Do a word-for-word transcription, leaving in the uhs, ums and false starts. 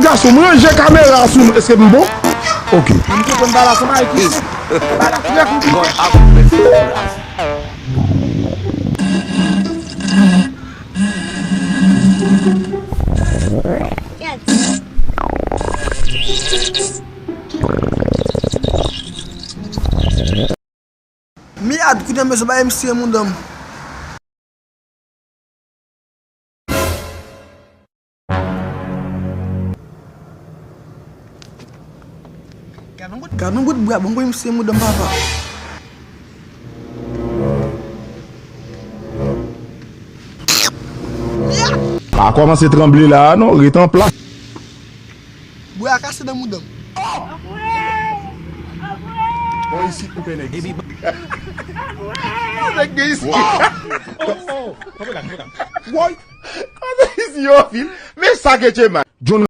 Gason, m ranje kamera sou nou. Èske m bon? Ok. M konprann bagay la, se bagay ki, bagay la trè konplike. Miyad, kounye a m bezwen bay misye mouda m. Gad yon bout bwa, bon, bon, misye mouda m, papa. Pa kòmanse tranble la a non, ret an plas. Bwa a kase nan mouda m. Bon, isit ou pè nèg isit. Nèg gen isit. Woy. Kote isit yo vin? Men sa ke Tchema. John